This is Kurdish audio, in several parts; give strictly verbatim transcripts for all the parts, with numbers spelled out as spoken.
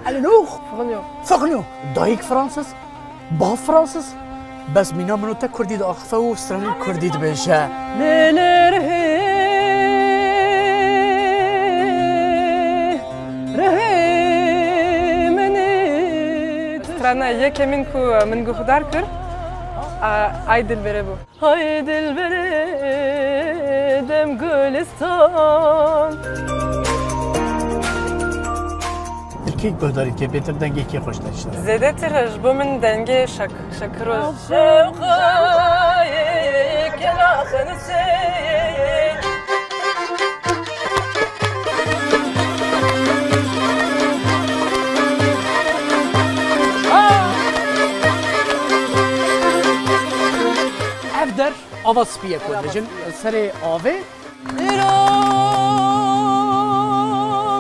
Eleanor. Firnyo. Firnyo. Dayik Fransız. Bav Fransız, bes mîna min û te kurdî diaxife û stranên kurdî dibêje. Lê lê rihê, rihê min ê. Strana yekemîn ku min guhdar kir, a, Ay Dilberê bû. Hay dilberê dem gülistan. Li kê guhdarî dike bêtir dengê kê xweş te dişta? Zêdetir ji bo min dengê şek-, şekir û şewqa yê kela xenisê. Ev der ava spî ye ku dibêjin serê avê. Îro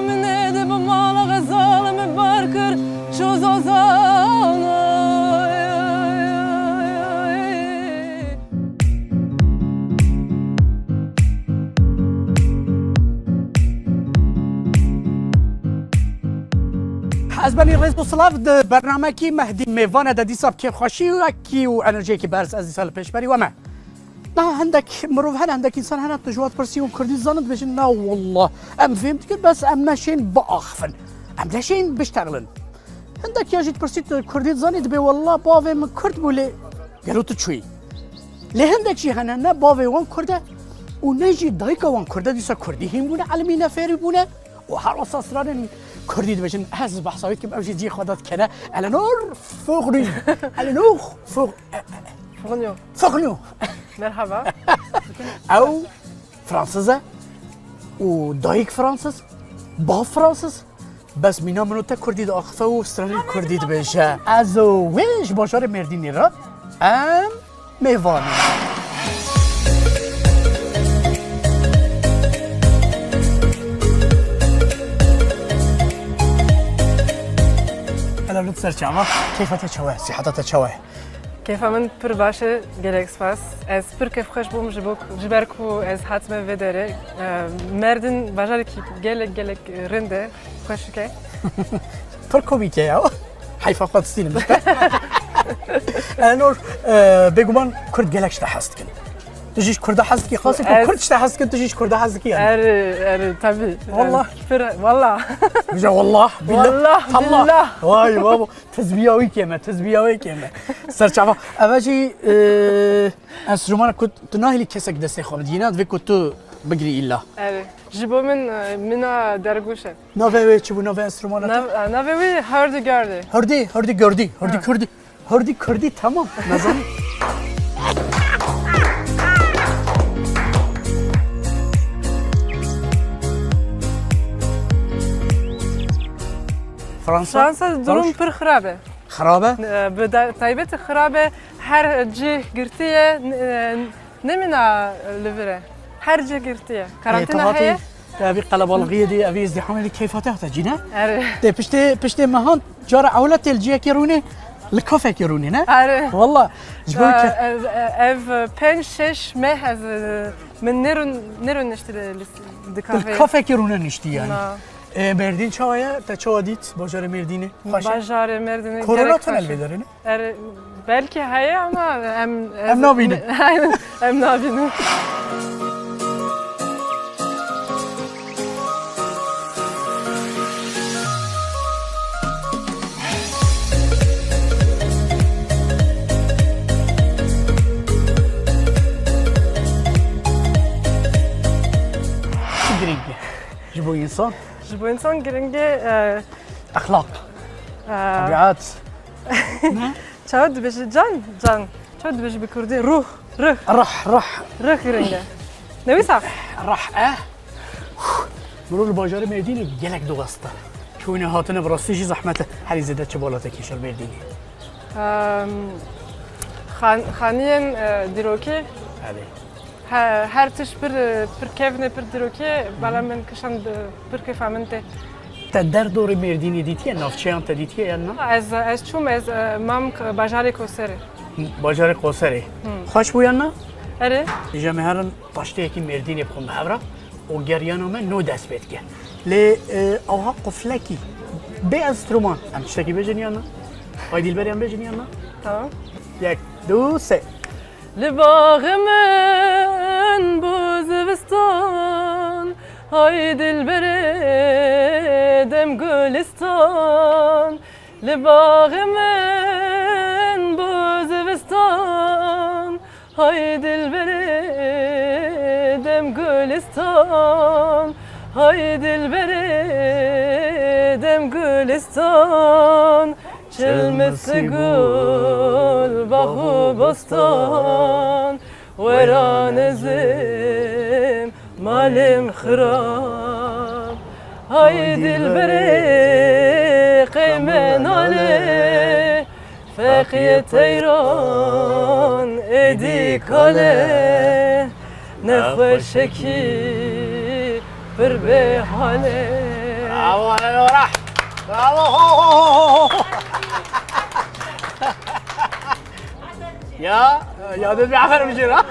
min ê di bi mala xezal min bar kir, çû zozan. Ez benî rêz û silav di bernamekî Mehdî Mêvan e de dîsa bi kêfxweşiyekî û enerjiyekî berz ez dîsa li pêşberî we me. Na hindek mirov hene, hindek însan hene, tu ji wan dipirsî hûn kurdî dizanin, dibêjin, na wallah, em fêm dikin, bes em neşên biaxifin. Em neşên biştexilin. Hindek ya jî dipirsî tu kurdî dizanî, dibê, wallah, bavê min kurd bû, lê gelo tu çûyî? Lê hindek jî hene, ne bavê wan kurd e û ne jî dayika wan kurd e, dîsa kurdî hîn bûne, elimîne, fêrî bûne û her wisa stranên kurdî dibêjin. Ez behsa wê dikim, ew jî cihê xwe de dikene. Eleanor Foglu. Eleanor Fog-, Fognio. Fognio. Merhaba. Ew Fransız e û dayik Fransız, bav Fransız. Bes mîna min û te kurdî diaxife û stranên kurdî dibêje. Ez û wê ji bajarê Mêrdînê re em mêvan in. Helal, ser çava. Keyfa te çawa ye? Siheta te çawa ye? Kêfa min pir baş e, gelek spas. Ez pir kêfxweş bûm ji bo ku, ji ber ku ez hatime vê derê. E, Merdin bajarekî gelek, gelek rind e, xweşik e. Pir komîk e ya. Heyfa xwe distînim. Enor, e, bêguman Kurd gelek ji te hez dikin. Tu jî ji Kurda hez dikî, xasî ku Ez Kurd ji te hez dikin, tu jî ji Kurda hez dikî yani. Erê, erê, tabii. Wallah. Yani, pir, wallah. Bije wallah, billah, Wallah, tallah. Billah. Vay babo. Tizbiya wî kêm e, tizbiya wê kêm e. Serçava. Eve jî, e, enstrûmana ku tu nahêlî kesek destê xwe bidî, ne divê ku tu bigirî îlla. Evet. Ji bo min, e, mina dergûş e. Navê wê çi bû, navê enstrûmana te? Nav-, e, navê wê Hurdy Gurdy. Hurdy, Hurdy Gurdy, Hurdy Ha. Kurdî. Hurdy Kurdî, tamam. Mezanî. Fransa? Fransa durum Roj? Pir xirab e. Xirab e? E, bi da-, taybet xirab e. Her cih girtiye, n-, e, nemîna li vir e. Her cih girtiye. Karantina heye. Te evî qelebalixiyê dî, evî îzdîhamê dî keyfa te hate cî ne? Erê. Tê piştê, piştê mehan cara ewle tê li ciyekê rûnê, li kafekê rûnê ne? Erê. Walla. Ji bo Ee, ke- ev, ev, ev pênc şeş meh ez, e, min nêrûn, nêrûn niştî li, li, di Li kafeyê. Kafekê rûne niştî yani. Na. E, Mêrdîn çawa ye? Te çawa dît bajarê Mêrdînê? Xweş e? Bajarê Mêrdînê Korona gelek tune xweş e. Li vê derê ne? Er, belkî heye ama em, Em nabînin. Em nabînin. Çi girîng e ji bo însan? Ji bo însan girîng e, e, Exlaq. Tebiat. Ne? Çawa dibêjî can? Can. Çawa dibêjî bi kurdî? Ruh. Rih. Rih, rih. Rih giring e. Ne wisa? Rih e. Mirov li bajarê Mêrdînê gelek diweste. Çûne hatine bi rastî jî zehmet e. Herî zêde çi welatekî şer Mêrdînê? Em, xan-, xaniyên, e, dîrokê. Erê. He, her tişt pir, pir kevn e, pir dîrokî ye, bela min kişand, pir kêfa min tê. Te derdorê Mêrdînê dîtiye, navçeyan te dîtiye yan na? Ez, ez çûm, ez, e, mam k-, bajarê Koserê. Bajarê Qoserê. Xweş bû yan na? Erê. Îja me herin taşteyekî Mêrdînê bixwin bi hev re û geriyana me nû dest pê dike. Lê, e, awha quflekî, bê enstrûman, em tiştekî bêjin yan na? Ay dilberiyan bêjin yan na? Tamam. Yek, du, sê. Li baxê min bû zivistan, hay dilberê dem gulistan. Li baxê min bû zivistan, hay dilberê dem gulistan, hay dilberê dem gulistan. Çil misli gul, bax û bostan, wera nizim malên xirab. Hay dilberê qeyme nalê, feqiyê teyran êdî kale. Nexweşekî pir bêhal e. Bravo, Elora. Bravo. Ho, ho, ho, ho, ho. Ya, ya, dibê aferin bijî ra.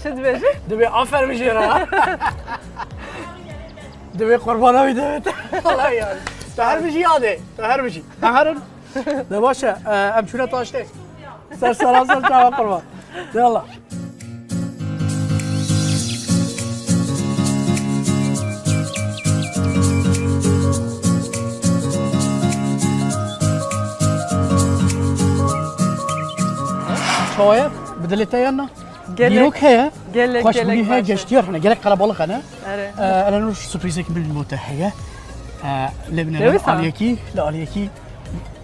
Çi dibêjî? Dibê aferin bijî ra. Dibê qurbana wî dibê. Vallahi yani. Tu her bijî yadê. Tu her bijî. Te herin. De baş e, e, em çûne taştê. Ser sera ser çava qurban. De Allah. Çawa ye? Bi dilê te yan na? Gelek, dîrok heye. Gelek, gelek xweşbûyî heye, baş e. Geştiyar hene. Gelek qerebalix hene. Erê. E, Eleanor, surprîzek min bo te heye. E, lê binêrin. Lewis ha? Aliyekî, li aliyekî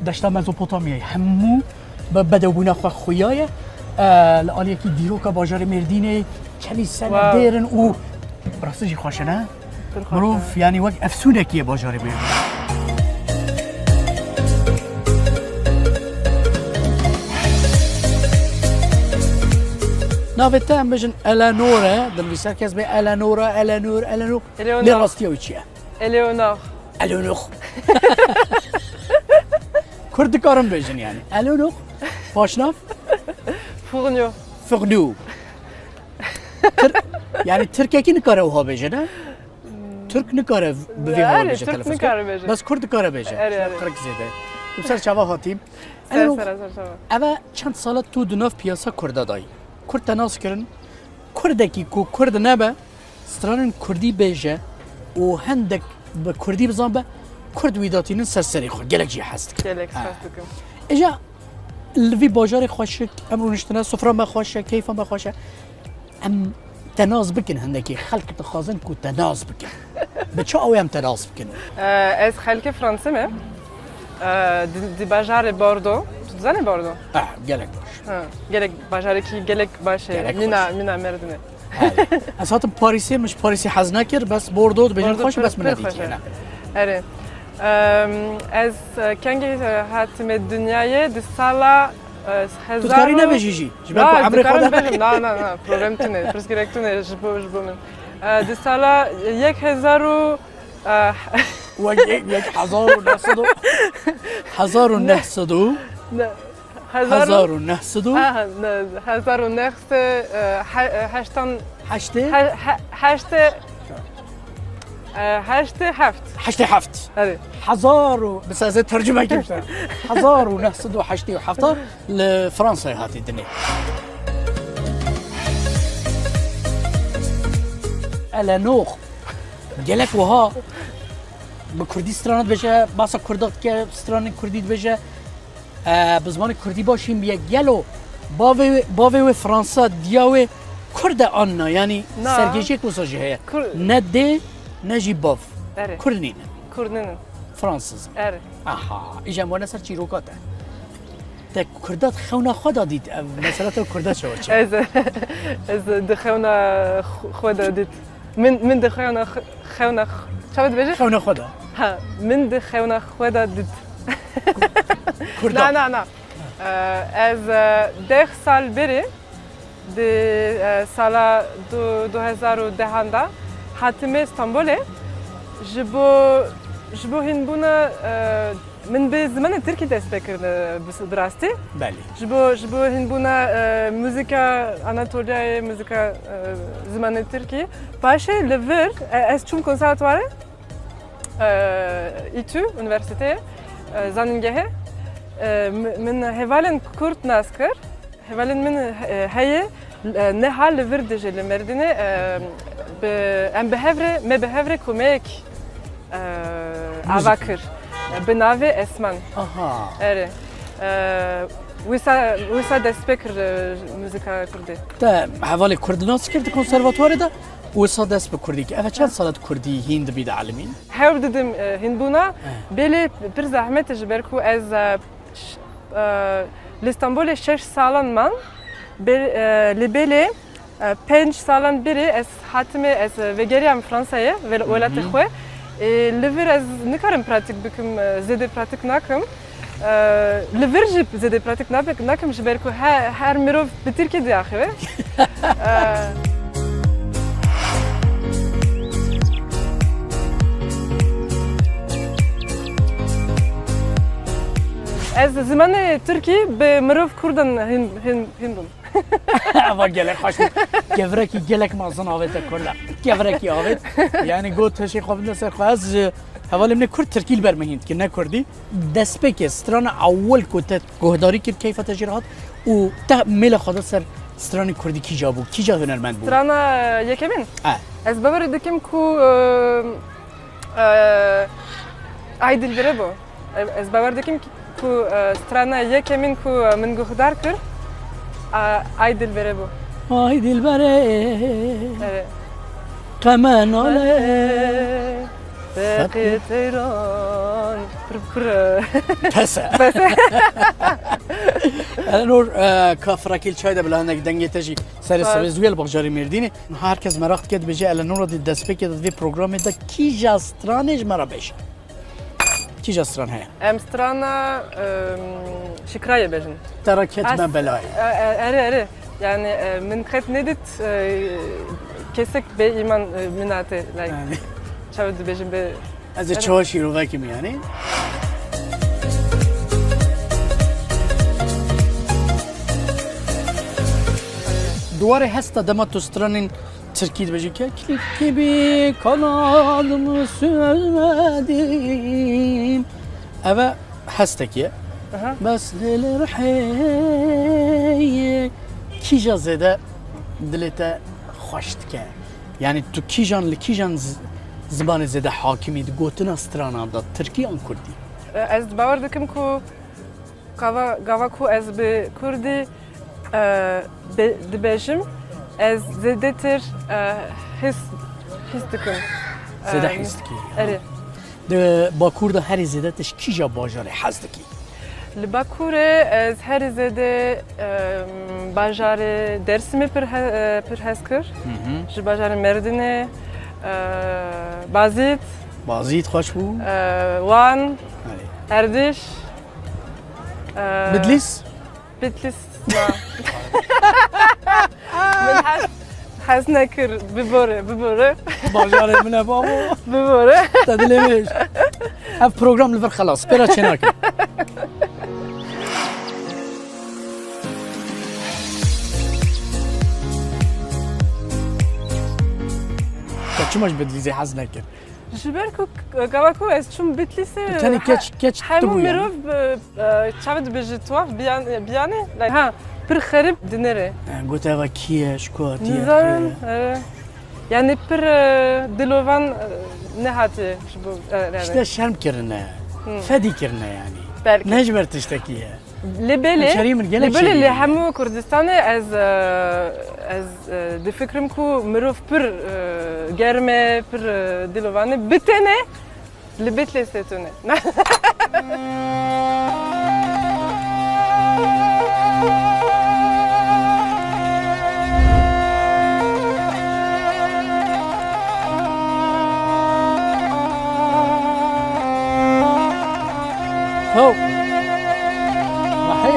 deşta Mezopotamyayê hemû bi bedewbûna xwe xuyaye. E, li aliyekî dîroka bajarê Mêrdînê çendî sene, wow, dêr in û bi rastî jî xweş e, ne? Pir xweş e. Mirov, yanî, wek efsûnekî ye bajarê Mêrdînê. Navê te, em bêjin, Eleanor e, dinivîse kes bê Eleanora, Eleanor, Eleanor. Eleonor. Lê rastiya wî çi ye? Eleonor. Eleonor. Kurd dikarin bêjin yani. Eleonor. Paşnav? Furnyo. Furnyo. Tir-, yani Tirkekî nikare wiha bêje, ne? Tirk nikare bi vî hewa bêje telefon. Erê, Tirk nikare bêje. Bes Kurd dikare bêje. Erê, erê. Qirk zêde. Tu ser çava hatî. Ser, Eleanor, ser, ser çava. Eve çend sala tu di nav piyasa Kurda dayî. Kurd te nas kirin. Kurdekî ku Kurd nebe, stranên Kurdî bêje û hendek bi Kurdî bizan be, Kurd wî datînin ser serê xwe, gelek jî hez dikin. Gelek hez dikim. Îja li vî bajarê xweşik, em rûniştine, sofra me xweş e, keyfa me xweş e. Em te nas bikin, hindekî xelk dixwazin ku te nas bikin. Bi çi awê em te nas bikin? Ee, ez xelkê Fransê me. Ee, di, di bajarê Bordeaux. Tu dizanî Bordeaux? Ah, gelek baş. Ha, gelek bajarekî gelek baş e. Gelek mîna, xweş. Mîna Mêrdînê. Erê. Ez hatim Parîsê, min ji Parîsê hez nekir, bes Bordeaux dibêjin xweş, bes min nedîtiye. Erê. Em, ez, e, kengî, e, hatime dinyayê di sala, e, hezar û... Tu dikarî nebêjî jî. Ji ber ku emrê xwe de. Na, na, na, problem tune, pirsgirêk tune ji bo, ji bo min. E, di sala yek hezar û, e, Wek yek, yek hezar û neh sed û, hezar û neh sed û. Ne. Hezar û? Hezar û neh sed û? Ha, ha, ne, hezar û neh sed, e, he-, e, heştan, heştê? He-, he-, heştê, e, heştê heft. Heştê heft. Erê. Hezar û, bi sazê tercüme kir. Hezar û neh sed û heştê û heft li Fransayê hatî dinê. Eleanor. Gelek wiha bi kurdî strana dibêje, basa kurda dike, stranên kurdî dibêje. E, bi zimanê kurdî baş hîn bûye. Gelo bavê, bavê wê Fransa, diya wê kurd e an na? Yanî sergêjiyek wisa jî heye. Kur- Ne dê, ne jî bav. Erê. Kurd nîne. Kurd nîne. Fransız in. Erê. Aha, îja em werne ser çîroka te. Te Kurda di xewna xwe de dît, ev mesela te Kurda çawa çi? Ez, ez di xewna xwe de dît. Min, min di xewna, xewna, çawa dibêje? Xewna xwe de. Ha, min di xewna xwe de dît. Kurda. Na, na, na. Ee, ez e, deh sal berî di e, sala du, du hezar û dehan de hatime Stenbolê ji bo, ji bo hînbûna e, min bi zimanê tirkî dest pê kir e, bi, bi rastî. Belê. Ji bo, ji bo hînbûna e, muzîka Anatoliyayê, muzîka e, zimanê tirkî. Paşê li vir e, ez çûm konservatuwarê. e, îtû, unîversîteyê, e, zanîngehê, e, mi-, min hevalên kurd nas kir. Hevalên min e, heye, e, niha li vir dijî li Mêrdînê, e, bi, em bi hev re, me bi hev re komeyek e, ava kir. E, bi navê Esman. Aha. Erê. E, wisa, wisa dest pê kir e, muzîka kurdî. Te hevalê kurd nas kir di konservatuwarê de? Wisa dest bi kurdî kir. Ev çend sal e tu kurdî hîn dibî dielimî? Hewl didim e, hînbûna. Belê pir zehmet e ji ber ku ez e, ş- e, li Stenbolê şeş salan mam. Bê- e, Li belê e, pênc salan berî ez hatime, ez e, vegeriyam Fransayê, wel- welatê xwe. E, Li vir ez nikarim pratîk bikim, e, zêde pratîk nakim. Ee, li vir jî zêde pratîk nabe-, nakim ji ber ku he-, her mirov bi tirkî diaxive. Ee, Ez zimanê tirkî bi mirov kurdan hin, hin, hindum. Eva gelek xweş bû. Gevrekî gelek mezin avête kurda. Gevrekî avêt. Yani got teşê xwe binde ser xwe. Ez ji hevalê min ê kurd tirkî li ber min hîn dike, ne kurdî. Destpêkê strana ewil ku te guhdarî kir, keyfa te jê re hat û te mêla xwe da ser stranê kurdî kîja bû? Kîja hunermend bû? Strana yekemîn? E. Ez bawer dikim ku, e, e, Ay Dilbere bû. Ez bawer dikim ku, e, strana yekemîn ku, e, min guhdar kir, e, Ay Dilbere bû. Ay Dilbere. Evet. Qemenale. Feqî teyran. Pir pir. Pese. Pese. Elenor, e, ka firakî li çay de bila hinek dengê te jî serê sibê zû ye li bajarê Mêrdînê. Her kes meraq dike dibêje Elenora di destpêkê de di vê programê de kîja stranê ji me re bêje? Kîja stran heye? Em strana, em, Şikrayê bêjin. Te re ketime belayê. E, e, erê, erê. Yani, e, min qet nedît, e, kesek bê îman, e, min ate, like, çawa dibêjim bê. Ez ê çawa şîrovek im yani? Duwarê hesta dema tu stranên tirkî dibêjî, keklikî bî kanadımı süzmedim. Eve hestekî ye. Aha. Bes lê lê rihê kîja zêde dilê te xweş dike? Yani tu kîjan li kîjan z- zimanê zêde hakimî di gotina stranan de, tirkî an kurdî? E, ez bawer dikim ku gava, gava ku ez bi kurdî e, be- dibêjim, ez zêdetir e, his, his dikim. Zêde E, his dikî. Erê. Di Bakur de herî zêde tu ji kîja bajarê hez dikî? Li Bakurê ez herî zêde e, bajarê Dersimê pir, he- e, pir hez kir. Ji bajarê Merdinê, e, Bazîd, Bazîd xweş bû. E, Wan, Erdiş. E, Bidlîs? Bitlis na. Min hez, hez nekir. Bibore, bibore. Bajarê min e babo. Bibore. Te dilê min. Ev program li vir xelas. Pêra çênake. Te çima ji Bidlîzê hez nekir? Ji ber ku gava ku ez çûm Bitlîsê. Tenê keç, keç hemû mirov çawa dibêje tuhaf biyanê, like, ha, pir xerib dinêre. Gote eva kî ye, ji ku hatiye? Nizanim. Yani pir e, dilovan e, nehatiye ji bo. E, yani. İşte şerm kirine, fedî kirine yani. Belki. Ne ji ber tiştekî ye. Lê belê, lê belê li hemû Kurdistanê ez, e, ez e, difikrim ku mirov pir e, germ e, pir e, dilovan e. Bi tenê li Bitlêsê tune. Ho. Wahê.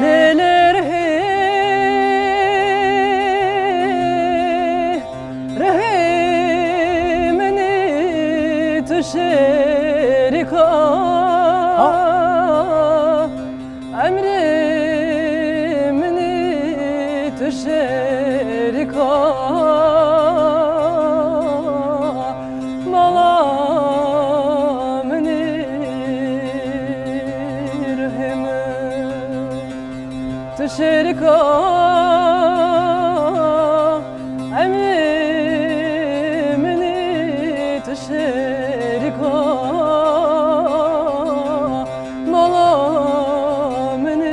Lê lê rihê, rihê min î tu şêrîka. Ha. Emrê min î tu şêrîka, mala min î rihê min tu şêrîka. Emrê min î tu şêrîka, mala min î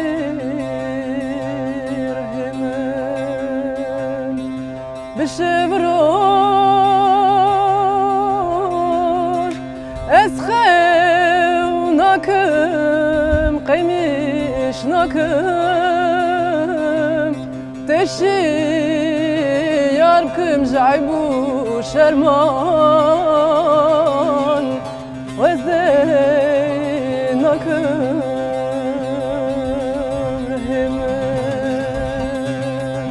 rihê min. Bi şev roj ez xew nakim, qeymîş nakim. Teşî yar bikim ji eyb û şerman, wez dêy nakim rihê min.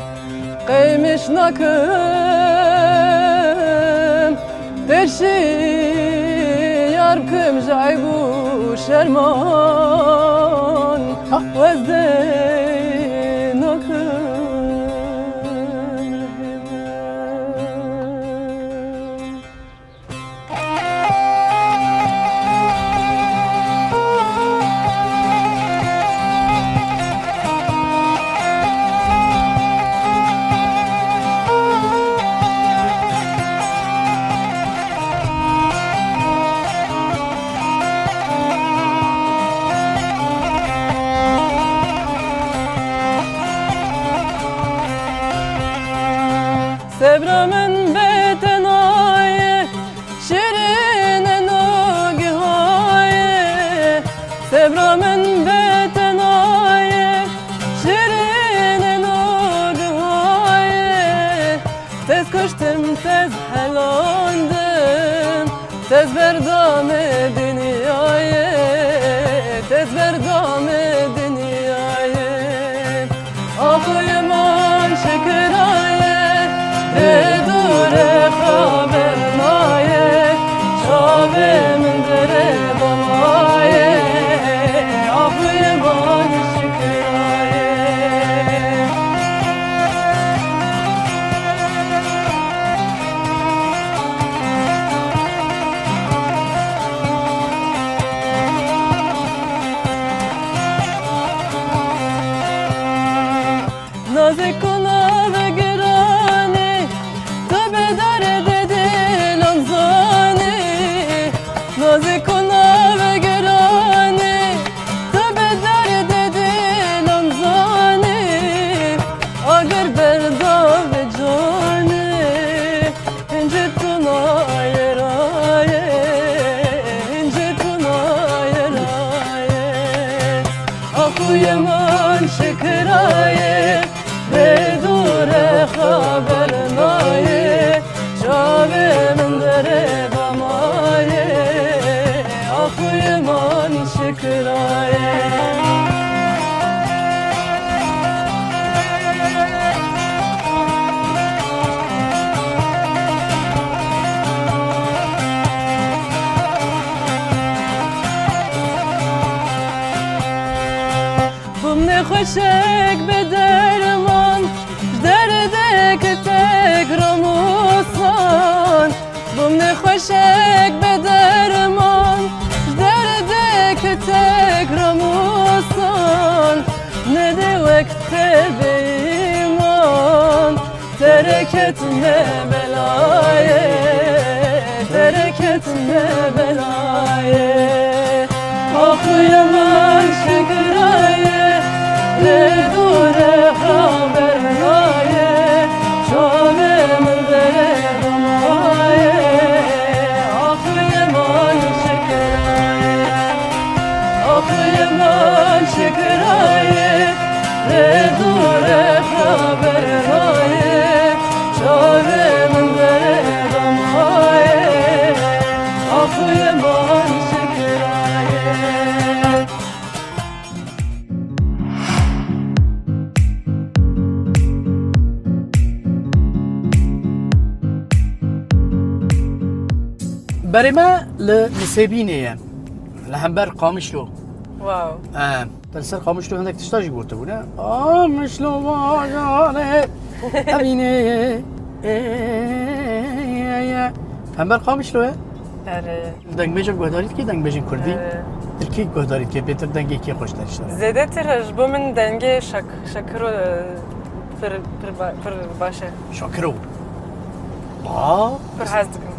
Qeymîş nakim, teşî yar bikim ji eyb û şerman. Ha. Wez dêy nakim rihê min. Sebra min bê te nayê, şîrînê nagihayê. Sebra min bê te nayê, şîrînê nagihayê. Tez kuştim, tez helandim, tez berdamê dinyayê, tez berdamê dinyayê. Axuyê man şikirayê, lê dûre xeber nayê, çavê min derê damayê. Axuyê man şikirayê. Nazê ku navê giranê, tu bi derdê dilan zanî. Nazê ku navê giranê, tu bi derdê dilan zanî. Agir berda vê canê, hincê tu nayê rayê, hincê tu nayê rayê. Axuyê man şikirayê, bê dûre xeber nayê, çavê min derê damayê. Axuyê man şikirayê. Bûm nexweşek bi derman, ji derdek tek ramosan. Bûm nexweşek bi derman, ji derdek tek ramosan. Nedê wek te bêman. Bereketine belayê, bereketine belayê. Axuye man şikirayê, lê dûre xaber nayê, çavê min bere damayê. Axuye man şikirayê, axuye man şikirayê, lê dûre xaber nayê, çavê min bere damayê. Axuye man şikirayê. Berê me li Nisêbînê ye. Li hember Qamişlo. Wow. He. Te li ser Qamişlo hindek tişta jî gotibû, ne? Qamişlo bajarê. Evînê. Hember Qamişlo ye. Erê. Dengbêjek guhdarî dikî, dengbêjên kurdî? Erê. Tirkî guhdarî dikî, bêtir dengê kê xweştir işte? Zêdetir ji bo min dengê Şak-, Şakiro, e, pir, pir ba-, pir baş e. Şakiro. Aa. Pir hez dikim.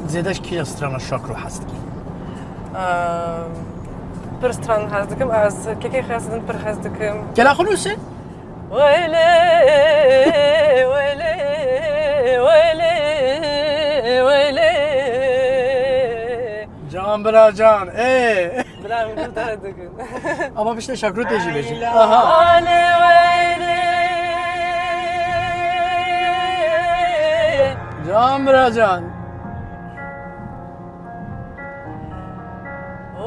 Zêde ji kî strana Şakiro hez dikî? Ehm, pir stran hez dikim. Ez kekê Xesedin pir hez dikim. Kela xwe nûse? Weylê, weylê, weylê, weylê. Can bira can, ê. Bira min guhdar dikin. Ama işte Şakro tê jî bêjin. Aha. Weylê, weylê. Can bira can.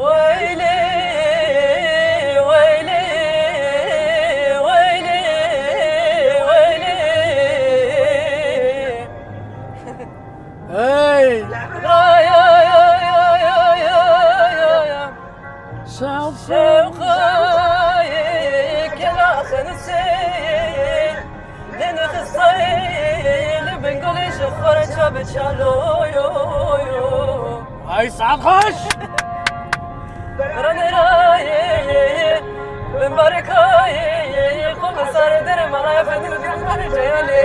Weylê, weylê, weylê, weylê. Hey! Ay, ay, ay. Şewq-, şewqa yê kela xenisê. Lê nexistayê li bin gulê ji xwe re ça bi ça lo, yo, yo. Ay, saet xweş! Ranêrayê, bin barekayê, xwe bi sarê derê mala efendî li bin barê ceyalê.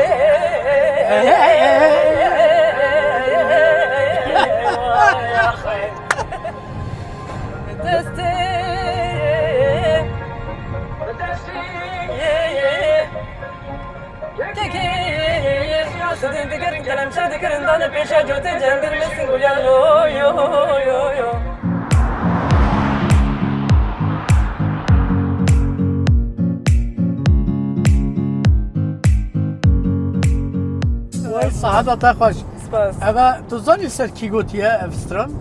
Destê, destê. Kekê, sidin digirt, kelemçe dikirin, danê pêşa cotê, cengir mesin gulyan, oy, oy, oy, oy. Wey, saheta te xweş. Spas. Eve, tu zanî ser kî gotiye ev stran?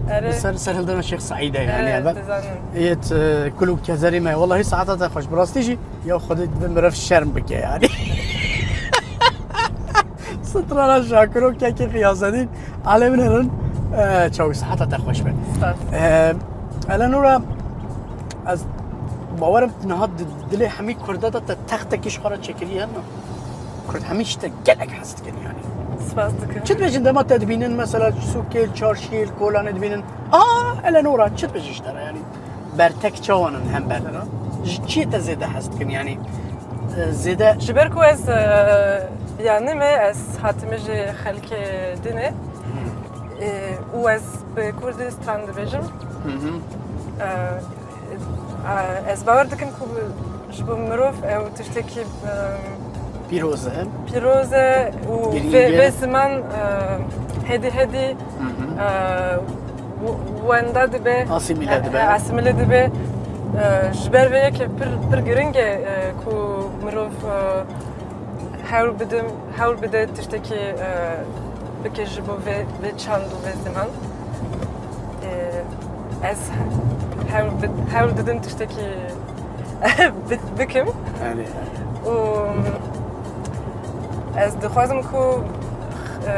Erê. Ser, serhildana Şêx Seîd e, yani, erê, eve. Dizanim. Yet, e, kulûk kezerî me. Wellahî saheta te xweş. Bi rastî jî, ya Xwedê dibe mirev şerm bike, yani. Strana Şakiro kekê Xiyasedîn. Alê min herin, e, çawi saheta te xweş be. Spas. E, Eleanora, ez bawerim niha di-, dilê hemî Kurda de te textekî ji xwe re çêkiriye, ne? Kurd hemî ji te gelek hez dikin yani. Spas dikim. Çi dibêjin dema te dibînin, mesela sûkê, çarşiyê, kolanê dibînin? Aa, Eleanora, çi dibêjin ji te re yani? Bertek çawan in hember? Ji çiyê te zêde hez dikin yani? E, zêde Ji ber ku ez, e, yani me, ez hatime ji xelkê din e. Hmm. E, û ez bi kurdî stran dibêjim. Hı hı. E, e, ez bawer dikim ku ji bo mirov ew tiştekî, e, Pîroz e. Pîroz e û Girîng vê, e. Vê ziman, e, hedî hedî, hı hı, e, w-, wenda dibe. Asîmîle dibe. E, asîmîle dibe. E, ji ber vê yekê pir, pir giring e, e, ku mirov, e, hewl bidim, hewl bide tiştekî, e, bike ji bo vê, vê çand û vê ziman. E, ez hewl bid-, hewl didim tiştekî bi-, bikim. Yani. Û ez dixwazim ku, e,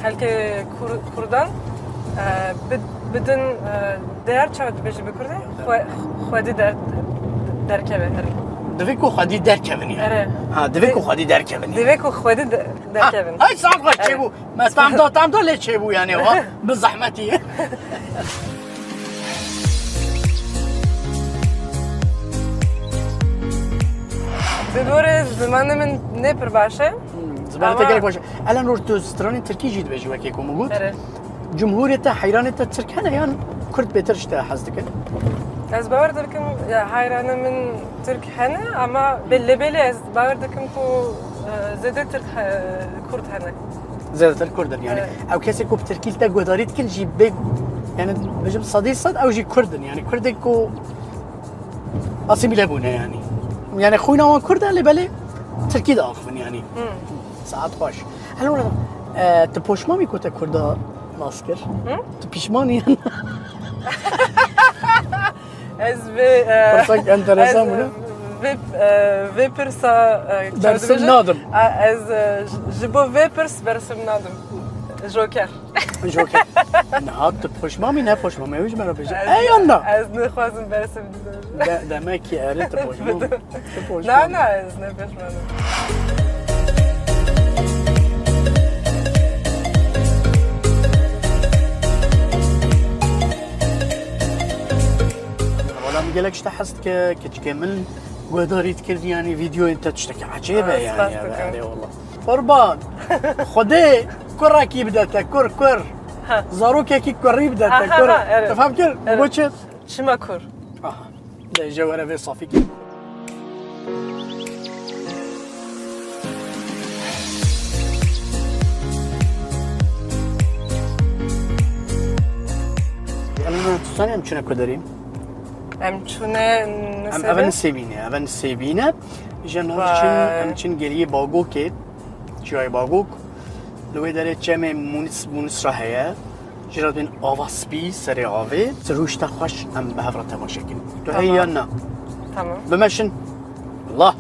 xelkê Kur-, Kurdan, e, bi-, bidin, e, değer çawa dibêjî bi Kurdî? Xwe-, xwedî der-, derkeve, erê. Divê ku xwedî derkevin yani. Erê. Ha, divê ku xwedî derkevin yani. Divê ku xwedî de-, derkevin. Ha, ay, saet xweş çêbû. Me tam da, tam da lê çêbû yani, ha? Bi zehmetî. Bi gorî zimanê min ne pir baş e. Hmm, zimanê te Ama gelek baş e. Elenor, tu stranên tirkî jî dibêjî, wekî ku min got. Erê. Cumhurê te, heyranê te tirk hene yan kurd bêtir ji te hez dikin? Ez bawer dikim, ya, heyranê min tirk hene, ama belê belê ez bawer dikim ku, e, zêde tirk he-, kurd hene. Zêdetir kurd in, yani. Evet. Ew kesê ku bi tirkî li te guhdarî dikin jî bê, yani, bêjim sedî sed ew jî kurd in, yani, kurdek ku asîmîle bûne, yani. Yani, xwîna wan kurd e, lê belê tirkî diaxivin, yani. Hmm. Saet xweş. Hello, e, tu poşman bî ku te kurda nas kir? Hı? Tu pişman î? Ez vê, e, Pirsak enteresan ez bûne. Vê, e, vê pirsa, e, Bersim çawa dibêje? Nadim. A, ez, e, ji, ji bo vê pirs bersim nadim. Joker. Joker. Niha tu poşman bî, ne poşman bî? Ew ji me re bêje. Ez, Ey, anna. Ez nixwazim bersim bidem. De-, demek ki erê tu poşman bî. Tu poşman bî. Na, na, ez ne poşman im. Wala min gelek ji te hez dike, keçikê min guhdarî dikir, yani, vîdeoyên te tiştekî ecêb e, Aa, yani, spas dikim. Erê wala. Qurban, Xwedê, kurekî bide te, kur, kur. Ha. Zarokekî kurî bide te, Aha, kur. Ha, erê. Tu fehm kir? Erê. Bo çi? Çima kur? Aha. De jê were vê safî kir. Elena, tu zanî em çûne ku derî? Em çûne Em Nisêbî? Eve Nisêbî ne, eve Nisêbî ne. Ji em Vay. Çin, em çin geliyê Bagokê, çiyayê Bagok. Li wê derê çemê Munis, Munisra heye. Jê re dibên ava spî serê avê. Sirûşte xweş em bi hev re temaşe kin. Tu heyî Tamam. yan na? Tamam. Bimeşin. Allah.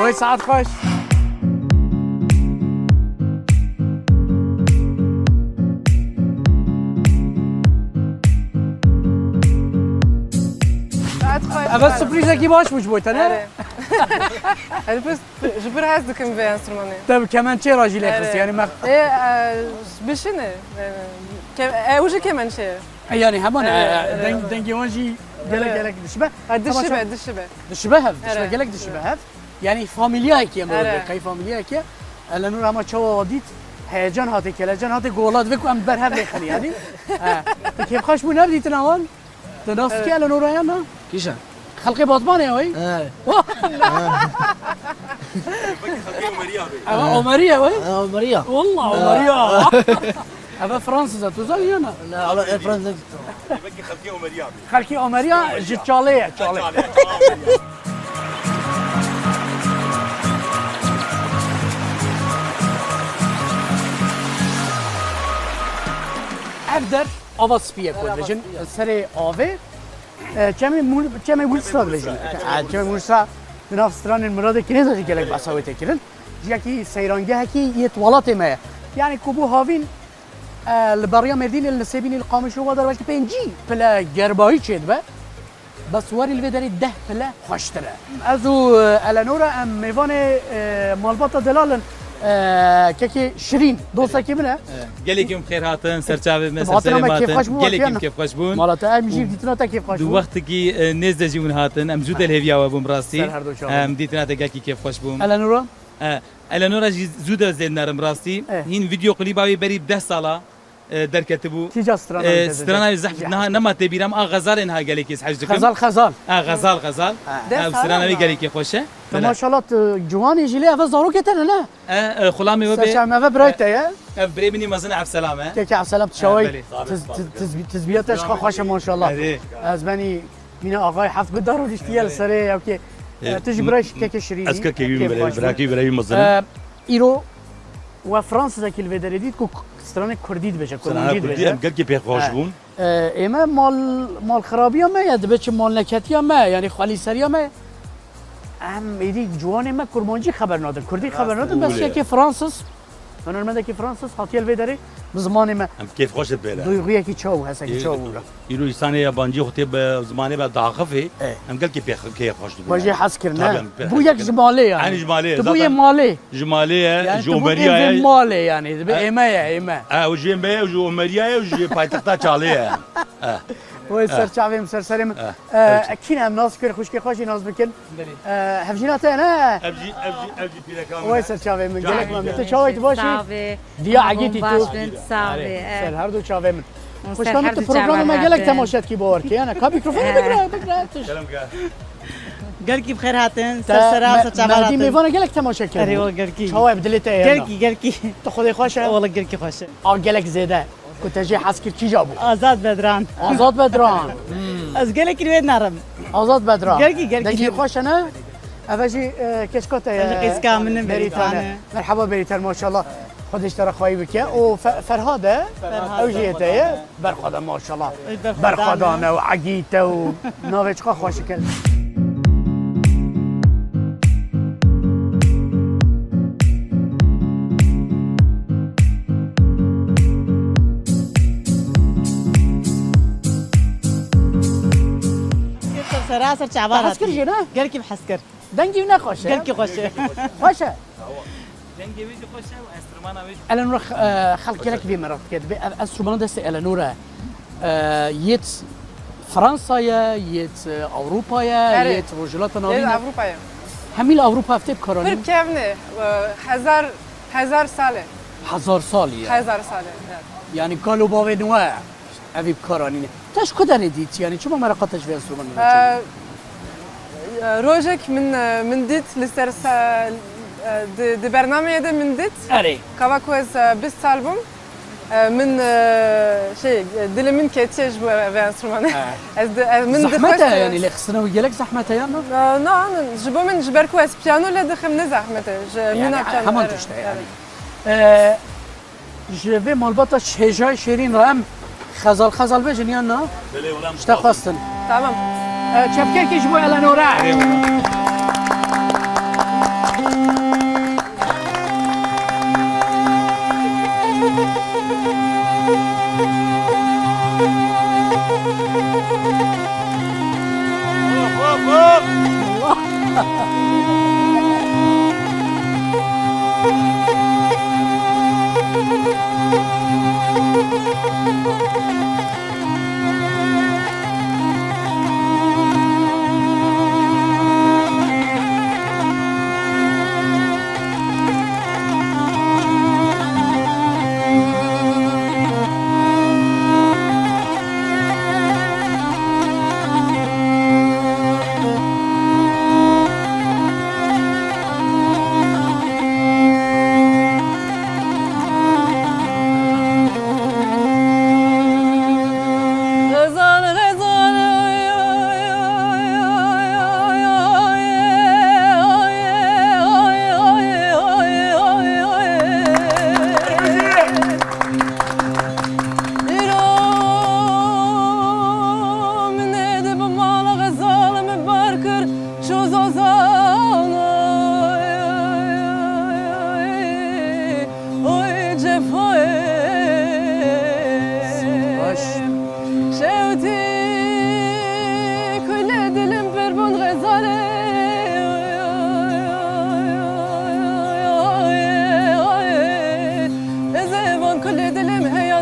Oy, saet xweş. Saet xweş. Eve sürprizekî baş bû ji bo te, ne? Erê. Erê, pis, ji pir hez dikim vê enstrümanê. Te bi kemençê re jî lê xist, Erê. yani me- Ê, e, bişine. E, ke-, e, ew jî kemençe ye. E, yani heman, Erê, e, erê, deng-, erê. dengê wan jî gelek, Erê. gelek dişibe. Ha, Ama dişibe, sen- dişibe. Dişibe hev, dişibe, Erê, gelek dişibe erê. hev. Yani, familyayekî em Erê. dibin, qey familyayekî. Elenor hema çawa dît, heyecan hatê, kelecan hatê, gola divê ku em ber hev lêxin, yani. He. Tu kêfxweş bû, nebdîtina wan? Tu nas dikî Erê. Elenora ya na? Kîşa? Xelkê Batmanê ya wey? He. Wah! Ewa Omeriya wey? He, Omeriya. Wallah, He. Omeriya. Eve Fransız e, tu zanî ya na? La, ala, e, Fransız. Belkî xelkê Omeriya bê. Xelkê Omeriya ji Çalê ye, Çalê. Çalê, tamam. Ev der ava spî ye ku dibêjin, serê avê, e, çemê Mû-, çemê Mûnîsra dibêjin. E, çemê Mûnîsra di nav stranên Miradê Kinêza jî gelek behsa wê tê kirin. Ciyekî seyrangehekî yê welatê me ye. Yanî ku bû havîn, e, li beriya Mêrdînê, li Nisêbînê, li Qamişlo wa der belkî pêncî pile germayî çêdibe. Bes warî li vê derê deh pile xweştir e. Ez û, e, Eleanora em mêvanê, e, malbata delal in, e, kekê Şirîn, dostekî min e. Gelekî em xêr hatin, ser çavê me, ser serê me hatin. Gelekî em kêfxweş bûn. Mala te em jî dîtina te kêfxweş bû. Di wextekî, e, nêz de jî hûn hatin. Em zû de li hêviya we bûn bi rastî. Ser her du çavê. Em dîtina te gelkî kêfxweş bû. Eleanora? E, Eleanora jî zû de zêde nerim rastî. Eh. Hîn vîdeo klîba wî berî bi deh sala, e, derketibû. Kîja strana wî tê zêde? Strana wî zehf niha nema tê bîra min, a Xezalê niha gelekî ez hej dikim. Xezal, Xezal. A, Xezal, Xezal. Ha. Ew strana wî gelekî xweş e. Te maşallah, tu ciwanî jî lê eve zarokê te ne, ne? E, e, xulamê we bê. Serçavê me ve birayê te ye. Ev birê min î mezin Evselam e. Keke Evselam, tu şawayî. Belê. Tiz-, tiz-, tiz-, tizbiya te ji xwe xweş e maşallah. Erê. Ez benî Mîna axayê heft bi dar û diştiye li serê yewkê. E, tu jî birayê kekê Şirînî. Ez kekê wî, birayê, birakî, birayê wî mezin. E, îro we Fransizekî li vê derê dît ku k-, stranê Kurdî dibêje, Kurmancî dibêje. Em gelkî pê xweş bûn. E, ê me mal, mal xirabiya me ye, dibe çi mal neketiya me, yanî xwelîseriya me. Em êdî ciwanê me Kurmancî xeber nadin, Kurdî xeber nadin, bes yekê Fransiz, hunermendekî Fransiz hatiye li vê derê bi zimanê me. Em kêfxweş dibêne. Duyguyekî çaw, hesekî çaw bû. Îro îsanê yabancî xwe tê bi zimanê me diaxifê, em gelkî pê kê xweş dibîne. Xwe jî hez kirine. Bû yek ji malê yani. Aynî ji malê. Tu bûye malê. Ji malê ye, ji Omerî ye. Malê yani, dibe ê me ye, ê me. E, û ji me ye, û ji Omerî ye, û ji paytexta Çalê ye. Wey ser çavê min, ser serê min. E, kî ne em nas bikin, xwişkê xwe jî nas bikin. E, hevjîna te ne? Ev jî, ev jî, ev jî pîreka min e. Wey ser çavê min, gelek memnun. Tu çawayî, tu baş î? Diya egîtî tu. Baş bin, sağ ol. Ser her du çavê min. Xwişka min, tu programê me gelek temaşe dikî, bawer ke. Yana ka mîkrofonê bigre, bigre. Gelkî bi xêr hatin. Ser sera, ser çava hatin. Mêvana gelek temaşe kir. Erê, o gelkî. Çawa bi dilê te ye? Gelkî, gelkî. Tu xwedê xweş e? Wala gelkî xweş e. A gelek zêde. Ku te jê hez kir kîja bû? Azad Bedran. Azad Bedran. Hmm. Ez gelekî wê nerim. Azad Bedran. Gelkî, gelkî. Dengê xweş e ne? Ev jî, e, keşka te ye. Qîzka min e, Berîtane. Merhaba Berîtan, maşallah. Xwedê ji te re xwayî bike. O Fe-, Ferhad e. Ferhad. Ew jî yê te ye. Berxweda maşallah. Ey, berxwedan e. Berxwedan e û egît e û navê çiqa xweşik e. Ser sera, ser çava. Te hez kir jî ne? Gelkî bi hez kir. Dengê wî ne xweş e? Gelkî xweş e. Xweş e. Dengê wê jî xweş e û enstrumana wê jî. Eleanora, e, xelk gelek vê merak dike. Dibê ev enstrumana destê Eleanora e, yêt Fransa ye, yêt, e, Ewropa ye, erê, yêt Rojhilata Navîn ye? Ewropa ye. Hemî li Ewropa ev tê bi kar anîn? Pir kevn e. E, hezar, hezar sal e. Hezar salî ye. Hezar sal e, evet. Yanî kal û bavê niwe evî bi kar anîne. Te ji ku derê dît? Yanî çima mereqa te ji vê enstrûmanê re çêbû? E, e, rojek min, e, min dît li ser se-, e, di, di bernameyê de min dît. Erê. Kava ku ez, e, bîst sal bûm. E, min, e, şey, e, dilê min ketiye ji bo vê enstrûmanê. He. Ez di, ez, min dixwest. Zehmet e, yanî lêxistina wî gelek zehmet e, yan na? E, na, ji bo min, ji ber ku ez piyano lê dixim, ne zehmet e. Ji mîna piyano, heman tişt e, yanî. E, Ji vê malbata hêjayê şêrîn re em xezal xezal bêjin yan na? Belê, wela em ji te xwestin. Tamam. E, çepkekî ji bo Eleanora. Erê, wela.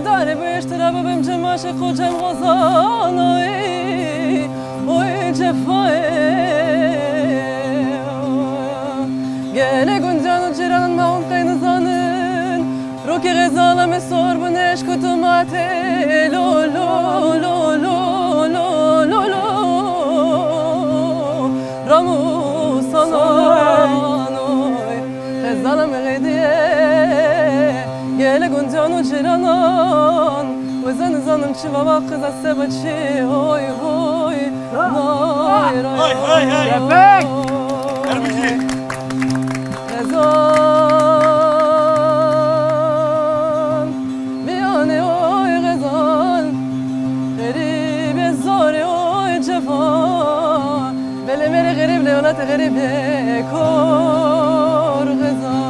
Darê bêştira bibim cem aşiq û cem xwezan, oy, oy cefayê. Gelê guncan û cîranan me hûn qey nizanin, rokê Xezala me sor bûne eşq û tomatê. Lo, lo, lo, lo, lo, lo, lo. Ramo sanan, oy, Xezala me xêdiye. Gelê guncan û cîranan, weza nizanim çi baba qiza seba çi, hoy, hoy, nay, ray, Hay, hay, hay. Şefek! Erbijî. Xezal, biyanê, oy, Xezal, xerîbê, zorê, oy, cefa. Belê mêrê xerîb lê welatê xerîb ê kor Xezal.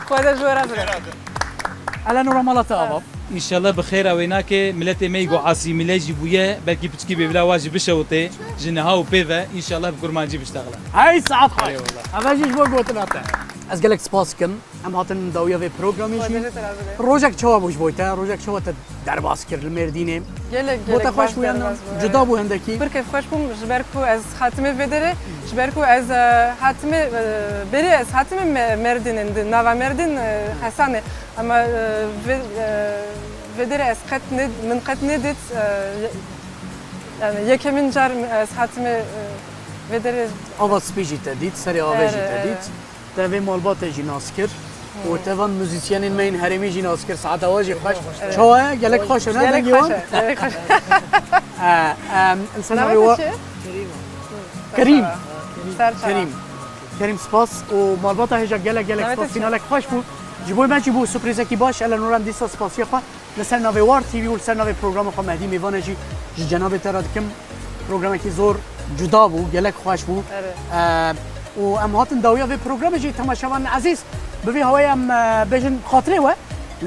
Xwede ji we re bire. Elenora, mala te ava. Înşallah bi xêr ew ê nake, miletê me yî ku asîmîle jî bûye, belkî piçkî bê bila wa jî bişewitê, ji niha û pê ve, înşallah bi kurmancî biştexile. Hey saet xweş. Eyvallah. Eve jî ji bo gotina te. Ez gelek spas dikim. Em hatin dawiya vê programê jî. Xwedê ji te razî be. Rojek çawa bû ji bo te? Rojek çawa te derbas kir li Mêrdînê? Gelek, gelek baş derbas bû. Bo te xweş bû yan cuda bû hindekî? Pir kêfxweş bûm, ji ber ku ez hatime vê derê, ji ber ku ez, e, hatime, e, berê ez hatime Me-, Mêrdînê, di nava Mêrdîn, e, Hesanê. Ama, e, vê, e, vê derê ez qet ne, min qet nedît, e, ye-, yani yekemîn car ez hatime, e, vê derê. Ava spî jî te dît, serê avê jî te dît. Ere, ere. Te vê malbatê jî nas kir û te van muzîsyenên me yên herêmî jî nas kir. Saeta we jî xweş. Evet. Çawa ye? Gelek xweş e, ne? Gelek dengê wan? Xweş e, gelek xweş. E, em, li ser navê wa-, Navê te çi? Kerîm. Ser çava. Kerîm. Kerîm, spas û malbata hêja gelek, gelek spas. Navê te çi? Fînalek xweş bû. Ji bo me jî bû surprîzekî baş. Elenora, em dîsa spasiya xwe li ser navê War T V û li ser navê programa xwe Mehdî Mêvan e jî ji cenabê te re dikim. Programekî zor cuda bû, gelek xweş bû. Erê. E, û em hatin dawiya vê programê jî, temaşevanên ezîz, bi vî hawayê em, e, bêjin xatirê we.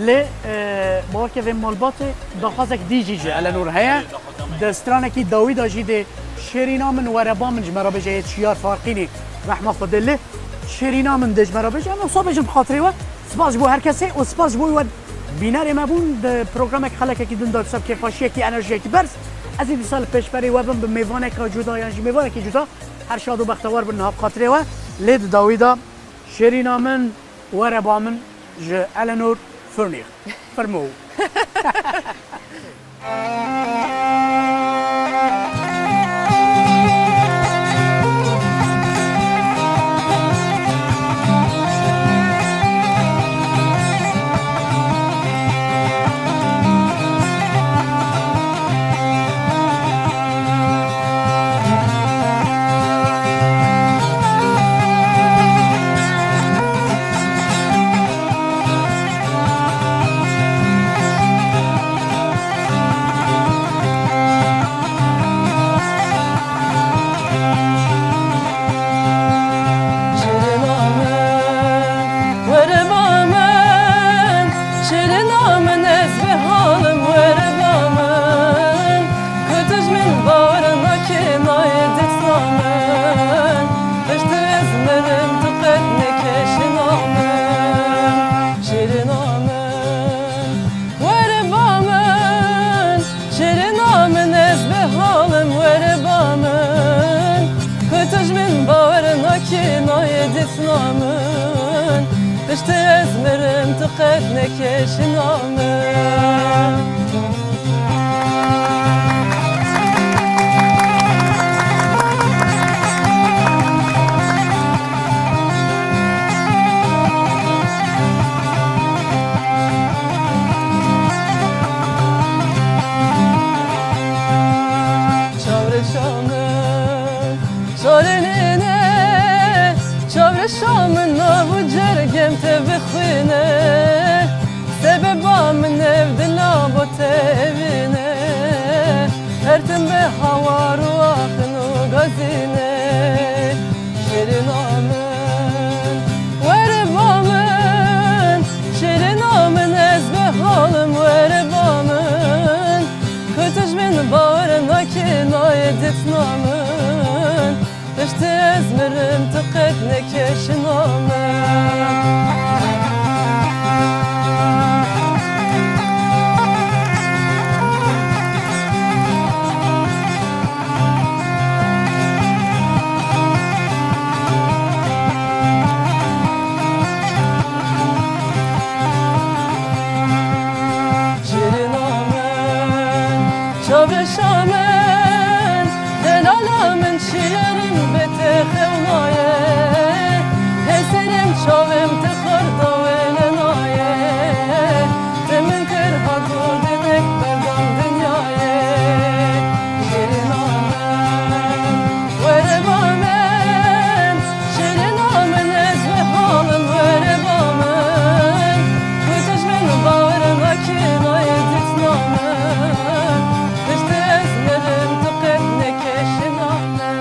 Lê, e, bawer ke vê malbatê daxwazek dî jî ji Elenor heye. Di stranekî dawî de jî dê Şêrîna min, were ba min, ji me re bêje yê Çiyar Farqînî, rehma Xwedê lê. Şêrîna min dê ji me re bêje, em wisa bêjin bi xatirê we. Spas ji bo her kesê û spas ji bo we bînerê me bûn. Di programek xelekekî din de wisa bi kêfxweşiyekî, enerjiyekî berz. Ez ê dîsa li pêşberê we bim bi mêvaneka cuda yan jî mêvanekî cuda. Her şad û bextewar bin niha bi xatirê we. Lê di dawî de Şêrîna min, were ba min ji Eleanor Furnîx. Fermo. Şirina min, were ba min, şirina min, ez bêhal im, were ba min. Ku tu ji min bawer nakî nayê dîtina min. Piştî ez mirim, tu qet nekê şirina min. Şirina min, were ba min, şirina min, ez bêhal im, were ba min. Ku tu ji min bawer nakî nayê dîtina min. Piştî ez mirim, tu qet nekê şirina min. Çavreşa min, şarenîne, çavreşa min nav û cergên te vixwîne. Sebeba min ev dila bo te evîne. Her tim be hawar û axin û gazîne. Şirina min, were ba min, şirina min, ez bêhal im, were ba min. Ku tu ji min bawer nakî nayê dîtina min. Piştî ez mirim, tu qet nekê şirina min. Şirina min, çavreşa min, delala min, çiyerim be te xewnaye. Hê serê min, çavê min te xar dawêne nayê. Te min kir hat û dinek berdam dinyayê. Şirina min, were ba min, şirina min, ez bêhal im, were ba min. Ku tu ji min bawer nakî nayê dîtina min. Piştî ez mirim, tu qet nekê şirina min.